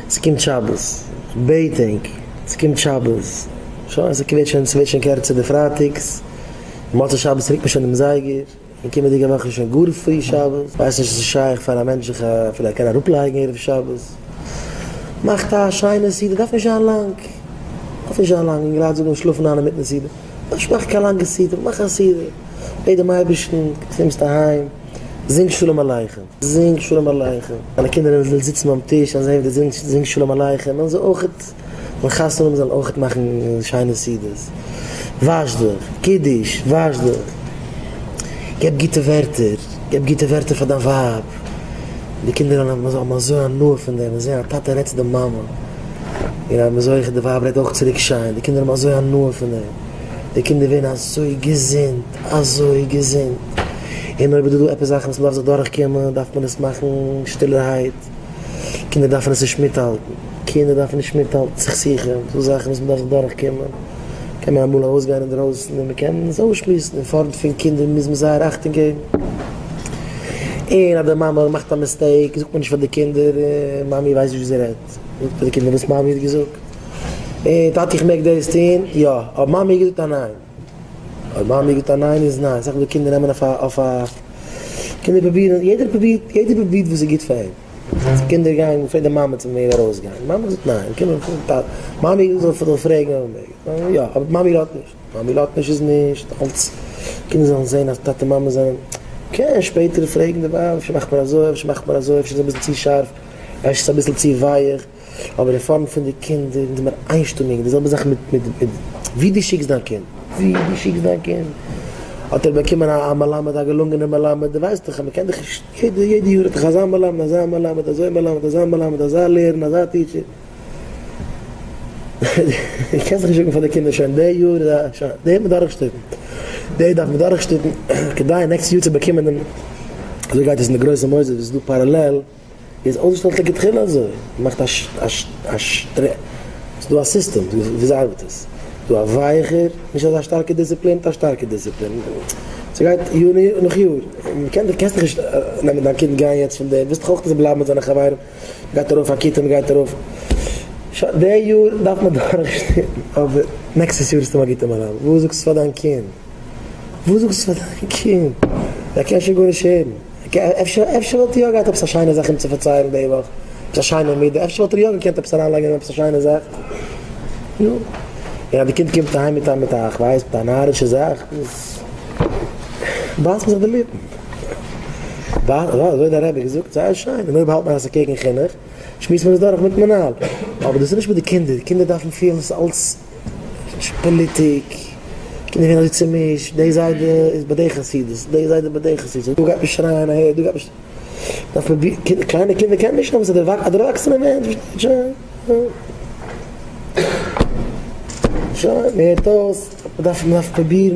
ס'קומט שבת, כ'בעט ענק, ס'קומט שבת, שוין ס'ווערט שוין ס'ווערט שוין קערצער די פרייטאגס, מוצאי שבת רוקט מען שוין דעם זייגער, און קומענדיגע וואך איז שוין גאר פרי שבת, כ'ווייס נישט צו ס'איז שייך פאר א מענטש זיך אפילו ער קען אראפלייגן ערב שבת, מאכט א שיינע סעודה, דארף נישט זיין לאנג, דארף נישט זיין לאנג, אינגעלייט זאגן שלאפן איין אינמיטן סעודה, נישט מאך קיין לאנגע סעודה, מאך א סעודה, בעט דעם אייבערשטן, קומסט אהיים, זינג שלום עליכם, זינג שלום עליכם, דיינע קינדער וועלן זיצן ביים טיש און זען ווי דו זינגסט שלום עליכם, וועלן זיי אויכעט וועלן חתונה האבן זאלן אויכעט מאכן שיינע סעודות, וואש דיך, קידוש, וואש דיך, געב גוטע ווערטער, געב גוטע ווערטער פאר דיין ווייב, די קינדער וועלן האבן אזוי הנאה פון דעם, זען א טאטע רעדט צו די מאמע, און אז מען זוכה די ווייב רעדט אויך צוריק שיין, די קינדער האבן אזוי הנאה פון דעם, די קינדער ווערן אזוי געזונט, אזוי געזונט, און אויב איז דא עפעס זאכן וואס מען דארף זיך דורכקומען, דארף מען עס מאכן שטילערהייט. קינדער דארפן עס נישט מיטהאלטן, קינדער דארפן נישט מיטהאלטן סכסוכים, ס'דא זאכן וואס מ'דארף זיך דורכקומען, קען מען אמאל ארויסגיין אינדרויסן און מ'קען עס אויסשמועסן, אין פארנט פון קינדער מוז מען זייער אכטונג געבן, און אז די מאמע מאכט א mistake זאגט מען נישט פאר די קינדער מאמי ווייסט נישט וואס זי רעדט, זאגט פאר די קינדער וואס מאמי האט געזאגט, און טאטי איך מעג דאס טון? יא, אבער מאמי האט געזאגט א ניין, אויב מאמי האט געזאגט א ניין איז ניין, אסאך מאל די קינדער נעמען אויף א אויף א. קינדער פרובירן, יעדער פרובירט, יעדער פרובירט וואס איז גוט פאר אים. קינדער גייען, פרעגט די מאמע צו מען מעג ארויסגיין, די מאמע זאגט ניין, קומען פון טאטע, מאמי זאל זאל פרעגן אויב מען מעג, יא, אבער מאמי לאזט נישט, מאמי לאזט נישט איז נישט, אלץ קינדער זאלן זען אז טאטע מאמע זענען, קען שפעטער פרעגן די ווייב, אפשר מאכט מען אזוי, אפשר מאכט מען אזוי, אפשר איז אביסל צו שארף, אפשר איז אביסל צו ווייעך. אבער אין פארנט פון די קינדער אונז זעמיר איינשטימיג, די זעלבע זאך מיט מיט מיט ווי דו שיקסט דיין קינד, ווי דו שיקסט דיין קינד, האט ער באקומען א מלמד א געלונגענער מלמד, דו ווייסט דאך אז מ'קען דאך נישט, יעדע יעדע יאר האט דאך אזא מלמד אזא מלמד אזוי מלמד אזא מלמד אזא לערער אזא teacher, דו קענסט דאך נישט זאגן פאר די קינדער שוין די יאר איז א שוין, די וועט מען דורכשטופן, די דארף מען דורכשטופן כדי next יאר צו באקומען דעם, אזוי גייט עס אין די גרויסע מוסדות וואס איז דא parallel. איז אויסגעשטעלט לכתחילה אזוי, מ'מאכט א א שטרע, ס'איז דא א סיסטעם וויאזוי ארבעט עס, ס'דא א ווייעכער, נישט אזא שטארקע דיסציפלין, א שטארקע דיסציפלין, ס'גייט יאר נאך יאר, מ'קען דאך קענסט דאך נישט נעמען דיין קינד גיין יעצט פון דעם, ווילסט דאך אויך אז ער בלייבן מיט זיינע חברים, מ'גייט ארויף א כיתה מ'גייט ארויף, שוין די יאר דארף מען דורכשטופן, אבער נעקסטעס יאר איז סתם א גוטע מלמד, וואס זאגסטו פאר דיין קינד? וואס זאגסטו פאר דיין קינד? ער קען שוין גארנישט הערן. אפשר אפשר וואלט ער יא געהאט עפעס א שיינע זאך אים צו פארציילן די וואך, עפעס א שיינע מידה, אפשר וואלט ער יא געקענט עפעס אריינלייגן אין עפעס א שיינע זאך. נו. און אז די קינד קומט אהיים מיט א מיט א כ'ווייס מיט א נארישע זאך, איז בייסט מען זיך די ליפן. אזוי האט דער רבי געזאגט, זייער שיין. און אויב האלט מען אז ס'איז קעגן חינוך, שמועסט מען עס דורך מיטן מנהל. אבער דאס איז נישט מיט די קינדער, די קינדער דארפן פילן ס'איז אלץ. נישט פאליטיק, קינדער ווערן אזוי צומישט, די זיידע איז ביי די חסידות, די זיידע ביי די חסידות, דא גייט מען שרייען אהער, דא גייט מען דארף מען קליינע קינדער קענען נישט נאר וואס א דערוואקסענע מענטש פארשטייט שוין, שוין, מען הערט אויס, מען דארף מען דארף פרובירן.